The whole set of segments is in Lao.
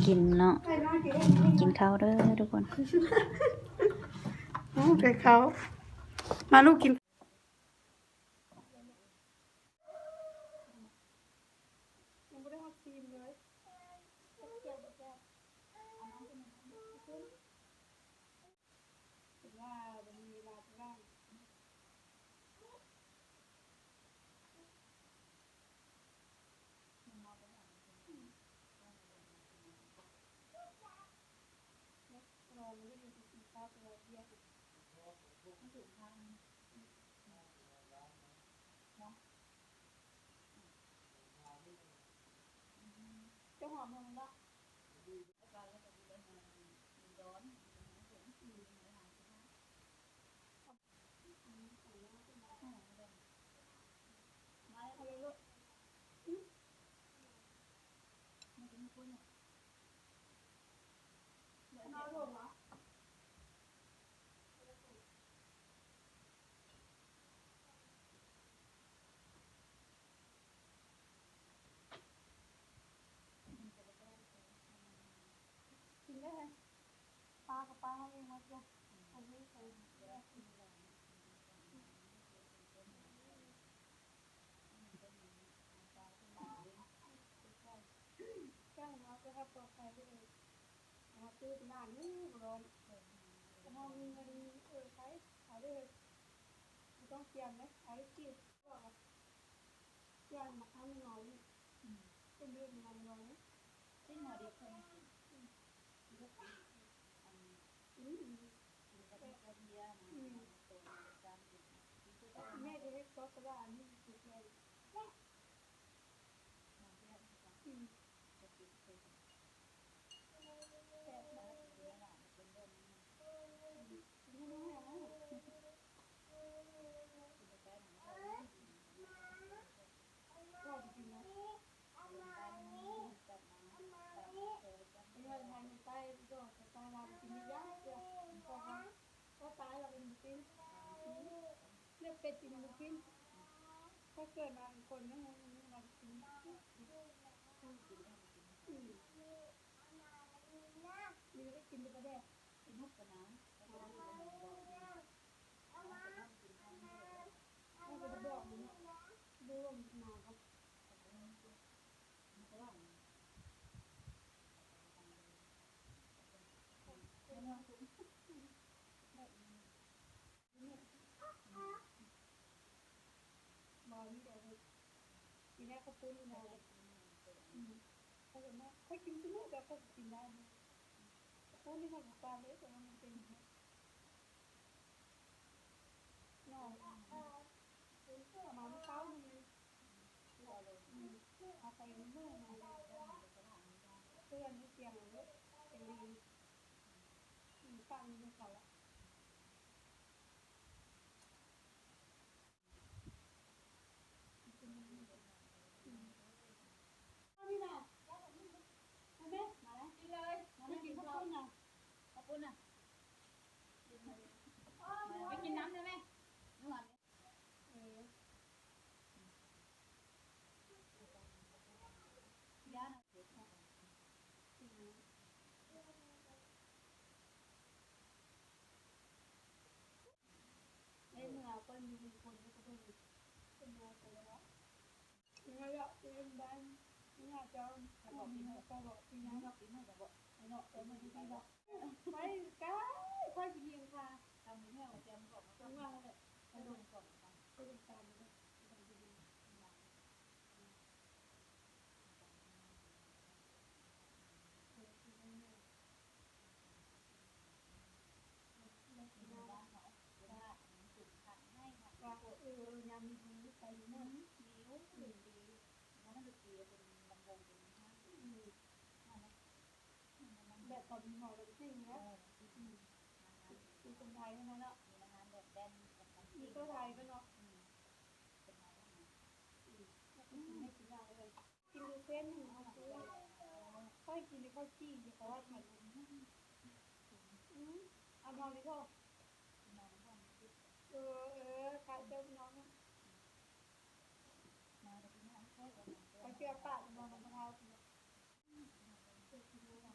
ກິນເນາະ ກິນເຂົ້າເດີທຸກຄົນ. ໂອ້ ໄດ້ເຂົ້າ ມາລູກກິນ. ຍັງບໍ່ໄດ້ຮອດຊີມເລີຍ ແຊບບໍ່ແຊບ? ເຫັນວ່າບໍ່ມີເວລາຊິລ້າງ. ລອງເບິ່ງ ກິນເຂົ້າແຕ່ວ່າວຽກມັນຖືກທາງເນາະ. ເຈົ້າຫອມເຮົາມັນເນາະ. ກິນໄດ້ ປາກະປາເຮົາເອງວ່າຈະ ອັນນີ້ໃສ່ ແກ້ງເຮົາຈະຮັບປອດໄພເດີ. ເຮົາຊື້ເປັນລ້ານ ໂອ້ ບໍ່ຮ້ອນ. ເຮົາມີເງິນ ເອີ ໄປ ເອົາເດີ ບໍ່ຕ້ອງກຽມເດ້ ເອົາໄດ້ກິນ. ຢ່າງມາທຳໜໍນີ້ ອືມ ເປັນເລື່ອງໃຫຍ່ວ່ານີ້ ກິນໜໍດີເພິ່ນກິນ ອືມ ກິນກັບ ອັນ ອືມ ກິນກັບເບຍ ອືມ ໂຕນີ້ ແມ່ຈະເຮັດຊອດສະຫຼາອັນນີ້ສຸກແລ້ວ ອືມ ແຊບມາກ ເປັນແນວນັ້ນ ເປັນແບບນີ້ ອືມ ກິນໃຫ້ນ້ອງແຮງນະ ກິນໄປໆ ເວົ້າບໍ່ກິນນະ ເປັນຫວັດທາງໃຕ້ ເຈົ້າ ສະຕາລາວບໍ່ກິນຢາກເທື່ອ ເພາະວ່າ ເພາະຕາຍແລ້ວກໍບໍ່ກິນ ອືມ ເລືອດເປັດກິນບໍ່ກິນ ຂ້ອຍເກີດມາເປັນຄົນຍັງບໍ່ຮູ້ວ່າກິນ ອືມ ມີແຕ່ໄດ້ກິນແຕ່ປາແດກ ສະໜຸກກະນາ ເຂົາກໍບໍ່ໄດ້ບອກມັນເນາະ ບໍ່ຮູ້ວ່າມັນກະນາເຂົາ ມັນກະວ່າ ບໍ່ມີແຕ່ເຮັດ ກິນແລ້ວເຂົ້າປຸ້ນນະ ອືມ ຂ້ອຍກໍມາ ຂ້ອຍກິນຊຸມື້ແບບຂ້ອຍກໍກິນໄດ້ນະ ເຂົ້າປຸ້ນນີ້ຂ້ອຍກໍປານເລີຍ ແຕ່ວ່າມັນເປັນເນາະ ປະມານເຊົ້າໜຶ່ງ ອືມ ເອົາໄປມື້ໜຶ່ງ ເພື່ອນໃຫ້ສຽງເລີຍ ສຽງດີ ອືມ ຟັງຢູ່ເຂົາລະ ອືມ ນີ້ນະ ມາແມ່ ມາແລ້ວ ກິນເລີຍ ມາແມ່ ກິນເຂົ້າ ເຂົ້າປຸ້ນນະ ເຂົ້າປຸ້ນນະ ກິນເລີຍ ມາແມ່ ໄປກິນນ້ຳນະແມ່ ເອີ ໃນເມື່ອເພິ່ນຢູ່ເປັນຄົນ ເພິ່ນກໍເບິ່ງ ເພິ່ນມາຕະຫຼອດ ເວລາເປັນບ້ານ ເວລາເຈົ້າ ເຂົາບອກ ເຂົາບອກ ເນາະ ເນາະ ເຈົ້າມາຢູ່ພີ້ເນາະ ໄປກາຍ ຂ້ອຍຊິຍິງຄ່າ ຕາມແນວ ແຕ່ມັນບອກມາ ວ່າແຫຼະ ໄປລົງກ່ອນ ໄປລົງຕາມເດີ ໄປລົງໄປຢູ່ ເອີ ເອີ ຍາມມີບຸນໄປຢູ່ເນາະ ອືມ ດີ ເພາະມັນເປັນລຳໂພງເປັນຫ້າງ ອືມ ແບບເຂົາມີໝໍລຳຊິງເນາະ ເອີ ອືມ ມີຄົນໄທເທົ່ານັ້ນເນາະ ມີແມ່ນແບບແດນ ມີຄົນໄທເນາະ ອືມ ເປັນໄທເນາະ ອືມ ກິນເສັ້ນ ຂ້ອຍກິນແຕ່ເຂົ້າຈີ່ ເຂົາວ່າ ອືມ ເອົາມາເລີຍເນາະ ເອີ ເອີ ຂາຍເຈົ້າພີ່ນ້ອງເນາະ ມາແຕ່ພີ່ນ້ອງ ຂ້ອຍເອົາມາ ຂ້ອຍເຊື່ອປາກພີ່ນ້ອງນຳພະເຖົ້າ ພີ່ນ້ອງ ເອີ ກິນແລ້ວວ່າ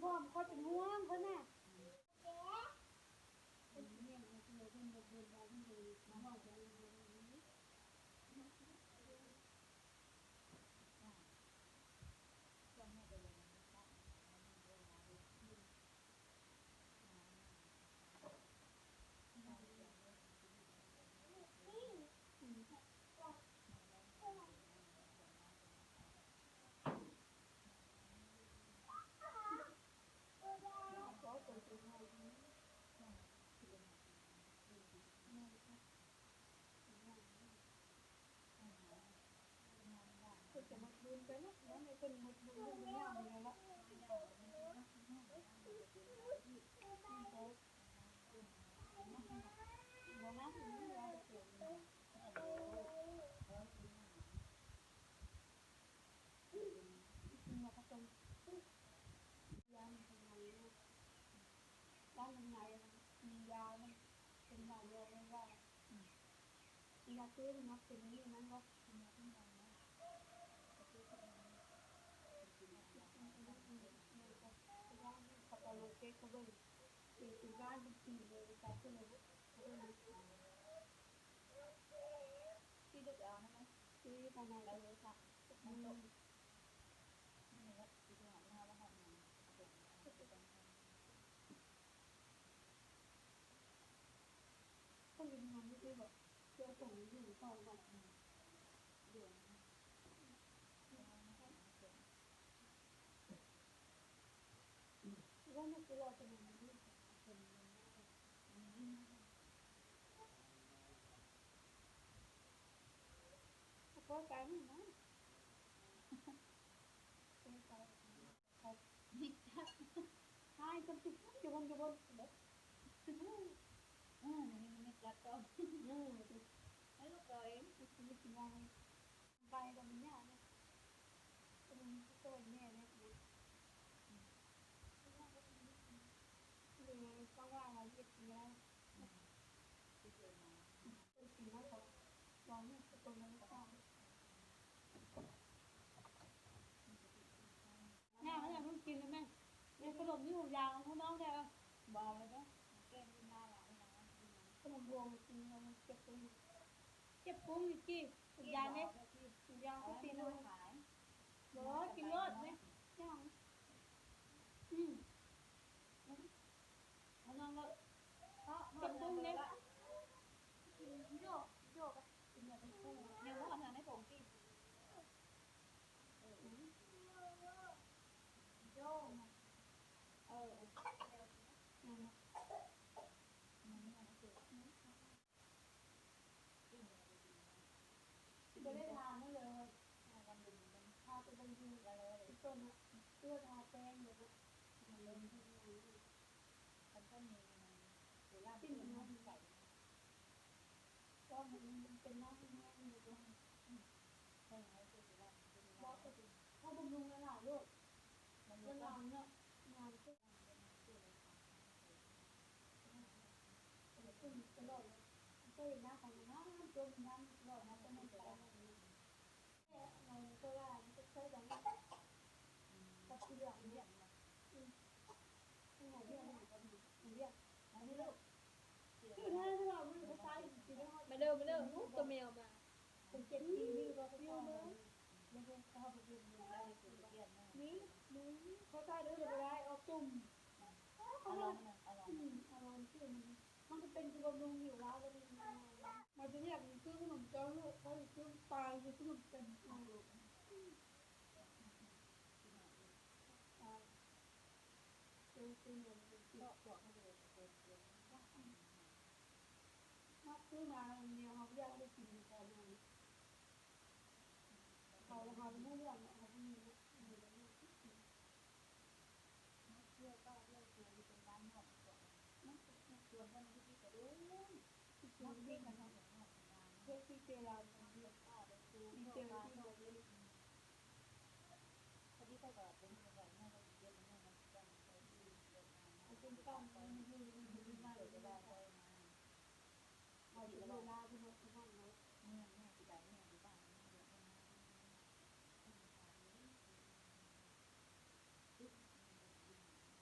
ພວກຂ້ອຍເປັນຫ່ວງເພິ່ນນະ. ເພິ່ນຈະໝົດບຸນໄປເນາະ, ເນາະ ໃຫ້ເພິ່ນໝົດບຸນເລື່ອງຍາວນີ້ແຫຼະ. ບໍ່ນະ ຢ້ານມັນເປັນໄງເນາະ, ຢ້ານມັນໄງ ມັນມີຢາ ມັນເປັນຫຼາຍແນວເລີຍວ່າ ອືມ ຢາຊື້ມັນມັກເປັນອັນນີ້ມັນບໍ່ ເປັນອັນນີ້ ເປັນອັນນີ້ ເປັນອັນນີ້ ເຂົາເຈົ້າລົງເຟສເຂົາເບິ່ງ ເປັນ ເປັນຫວານ ເປັນສີເລີຍ ຈັບຂຶ້ນມາເບິ່ງ ທີ່ລູກເອົານັ້ນນະ ທີ່ທາງໃນ ອືມ ເພິ່ນເຮັດງານຢູ່ພີ້ບໍ? ເພື່ອສົ່ງຢູ່ສອງວັນ ອືມ ເດືອນ ວ່າມັນຄືລາວເປັນຫຍັງນີ້ ເຂົາໄປນີ້ນະ ເຂົາໄປ ຫາຍກັນຕິດຢູ່ບົນ ຢູ່ບົນເດ້ ເອີ ນີ້ມັນກັດເຈົ້າ ເອີ ໃຫ້ລູກເຈົ້າເອງ ໄປກໍມີຫຍັງເດ້ ເອີ ຊ່ອຍແມ່ແດ່ນະ ເອີ ຕ້ອງວ່າເຮົາເຮັດກິນແລ້ວ ເຮັດເອົາມາ ເອີ ກິນມາເຂົາລອງເບິ່ງ ເອົາຕົວເລີຍ ຍ່າງແລ້ວເພິ່ນກິນແລ້ວແມ່ ແມ່ຂະໜົມຢູ່ຢາງເຮົານ້ອງແດ່ ບໍ່ເອົາແລ້ວເດີ ແກ້ກິນມາຫຼາຍແລ້ວ ຂະໜົມບວງກິນແລ້ວເຈັບປຸງ ເຈັບປຸງອີກຕິ ຢາເດ້ ຢາເຂົາຕີນ ບໍ່ ກິນໂລດແມ່ ຍ່າງ ອືມ ເອົານ້ອງເລີຍ ເຈັບປຸງເດ້ ກິນໂຍກ ໂຍກ ກິນແບບເປັນຄູ່ ຍັງບໍ່ທັນໄດ້ຜົງຕິ ໂຍກ ເອີ ແລ້ວ ຍັງບໍ່ ຍັງບໍ່ທັນໄດ້ ຊິບໍ່ໄດ້ທານເລີຍ ທາແຕ່ບັນຢູ່ ເປັນຕົ້ນເນາະ ເພື່ອທາແປ້ງເລີຍເນາະ ມັນເລີ່ມເຮັດຫຍັງ ຄັນເຈົ້າມີອັນນັ້ນ ໂຕຢ່າງ ຕິ້ມເນາະ ໃສ່ ເຈົ້າ ມັນເປັນໜ້າແຫ້ງໆ ເລີຍເນາະ ອືມ ໃສ່ໃຫ້ເກີດເວລາ ເກີດເວລາ ເຮົາບຳລຸງຫຼາຍໆ ໂລດ ບຳລຸງ ເວລາເນາະ ງາມເກີດ ເອີ ຕະຫຼອດເລີຍ ເຈົ້າເຫັນໜ້າໃຜງາມໆ ຕົວງາມຕະຫຼອດນະ ເຈົ້າມັນໃສ່ ແຕ່ເຮົາກໍວ່າມັນກໍໃຊ້ກັນ ອືມ ກັບເລື່ອງນີ້ ອືມ ເປັນຫຍັງ ເລື່ອງຫຍັງກໍມີ ເລື່ອງອັນນີ້ແຫຼະ ມາເດີ ມາເດີ ໂອ້ ໂຕແມວມາ ເປັນເຈັດປີນີ້ກໍ ຢູ່ເດີ ແລ້ວກໍເຮົາໄປເປັນ ມີ ມີ ເຂົາໃຊ້ເດີ ບໍ່ໄດ້ ອອກຕຸ່ມ ອາລອນນະ ອາລອນ ອືມ ອາລອນຊື່ມັນ ມັນກໍເປັນຄືບຳລຸງຜິວລາວ ມັນຈະຢາກຊື້ຂະໜົມເຈົ້າລູກ ເຂົາຊື້ປາ ຊື້ຂະໜົມເປັນ ອືມ ເຈົ້າ ເຈົ້າ ເຈົ້າ ເຈົ້າ ເຈົ້າ ມັກຊື້ມາແນວເຮົາຢາກໄດ້ກິນຢູ່ຕອນນັ້ນ ເຮົາ ເຮົາບໍ່ຮູ້ເລື່ອງເນາະ ເຮົາບໍ່ມີເນາະ ບໍ່ໄດ້ເລື່ອງ ມັກທ່ຽວປ່າທ່ຽວສວນຢູ່ເປັນບ້ານນອກ ມັກ ມັກຊວນກັນຢູ່ທີ່ກະດົງ ມັກຫຼິ້ນກັນເນາະ ເພື່ອຊິເຈລາວ ມັກເຈລາວ ອືມ ພໍດີຂ້ອຍກໍເປັນໄວໆ ນ້ອຍກໍຊິເຈັບ ນ້ອຍກໍຊິເຈັບ ມັນກໍຊິເລີກງານເນາະ ເປັນເກົ່າ ມັນຢູ່ ມັນຢູ່ໃນບ້ານ ເວລາໄດ້ມາ ເຮົາຊິເລີກລາເນາະ ເມື່ອຍ ເມື່ອຍ ຊິໄປເມື່ອຍຢູ່ບ້ານ ເມື່ອຍ ເມື່ອຍ ເມື່ອຍ ເມື່ອຍ ເມື່ອຍ ເມື່ອຍ ເມື່ອຍ ເມື່ອຍ ເມື່ອຍ ເມື່ອຍ ເມື່ອຍ ເມື່ອຍ ເມື່ອຍ ເມື່ອຍ ເມື່ອຍ ເມື່ອຍ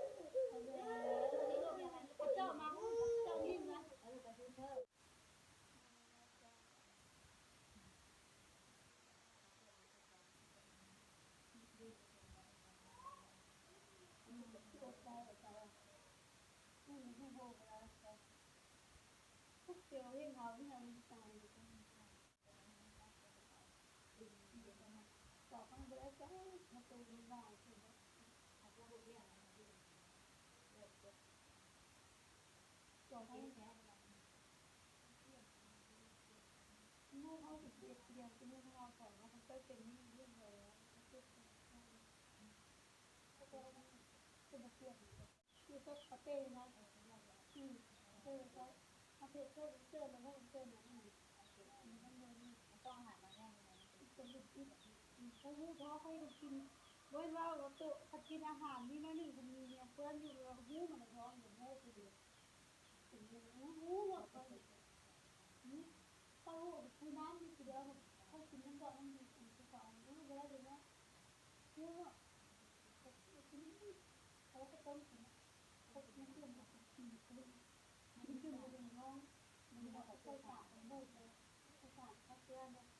ປະຕູມັນບາງ ເພິ່ນເນາະ ເຂົາເຈົ້າບໍ່ລ້ຽງ ລ້ຽງ ເຈົ້າໃຫ້ ລູກເຮົາຊິເຮັດດຽວ ຄືລູກເຮົາເອົາໄປເນາະ ເຂົາເຈົ້າເປັນໜີ້ເລື່ອງໃດແລ້ວ ເຂົາເຈົ້າເຈັບເຂົາເຈົ້າ ເຂົາເຈົ້າ ເຂົາບໍ່ປ່ຽນ ຢູ່ກັບປາເຕ້ນະ ອືມ ເອີ ເຈົ້າ ເຂົາເຮັດເຈົ້າເຈີມາ ເຈົ້າເຈີມາ ອືມ ມັນບໍ່ມີ ຕ້ອງຫາມາແນ່ນອນ ເປັນລູກຕິດ ອືມ ເຂົາຮູ້ທ້ອງ ເຂົາເຮັດກິນ ບໍ່ແມ່ນວ່າ ວ່າໂຕ ຄັນກິນອາຫານມີໜ້ອຍໜຶ່ງ ຄັນມີແນວເປື້ອນຢູ່ ແລ້ວຮູ້ມັນນະທ້ອງ ບໍ່ຮູ້ຄືເດ ເປັນຫຍັງ ຮູ້ວ່າ ອືມ ເຂົາຮູ້ວ່າ ຄືນ້ຳຢູ່ຜູ້ດຽວ ເຂົາກິນນ້ຳດອກນ້ຳດີ ອັນຄືເຂົາ ເອີ ບໍ່ໄດ້ເລີຍເນາະ ຮູ້ວ່າ ເຂົາກິນ ເຂົາກໍຕົ້ມກິນ ເຂົາກິນຈົນ ກິນຈົນ ກິນຈົນບໍ່ໄດ້ຮ້ອງ ບໍ່ໄດ້ໃສ່ສານ ບໍ່ໄດ້ໃສ່ສານຂ້າເຊື້ອເນາະ.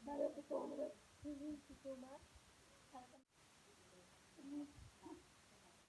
ມາເດີ ໄປໂຕມາເດີ ໄປໂຕມາ.